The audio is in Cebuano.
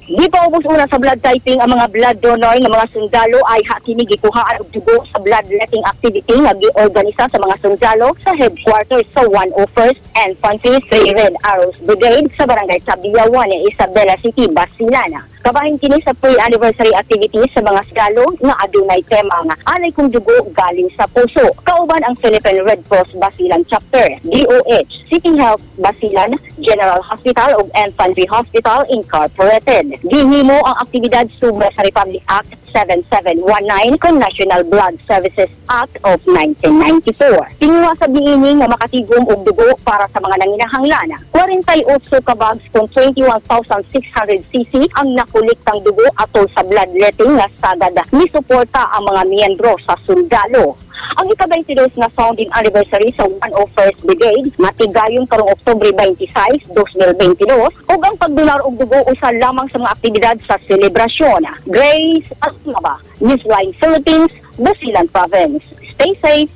Gipaubos una sa blood typing ang mga blood donor nga mga sundalo ay kini gikuhaan og dugo sa bloodletting activity nga giorganisa sa mga sundalo sa headquarters sa 101st Infantry 3 Red Arrows Brigade sa Barangay Tabiawan, Isabela City, Basilan. Kabahin kini sa pre-anniversary activities sa mga sundalo nga adunay tema nga "Alay kong dugo galing sa puso." Kauban ang Philippine Red Cross Basilan Chapter, DOH, City Health Basilan, General Hospital ug Infantry Hospital Incorporated. Gihimo ang aktibidad subra sa Republic Act 7719 kon National Blood Services Act of 1994. Tinguha sa biini nga makatigom og dugo para sa mga nanginahanglan. 48 ka bags kung 21,600 cc ang nakolektang dugo atol sa bloodletting nga sagad ni suporta ang mga miyembro sa sundalo. Ang ika-22 nga founding anniversary sa 101st Brigade matigayon karong Oktubre 26, 2022 ug ang pagdonar og dugo usa lamang sa mga aktibidad sa selebrasyon. Grace Asmaba, Newsline Philippines, Basilan Province. Stay safe.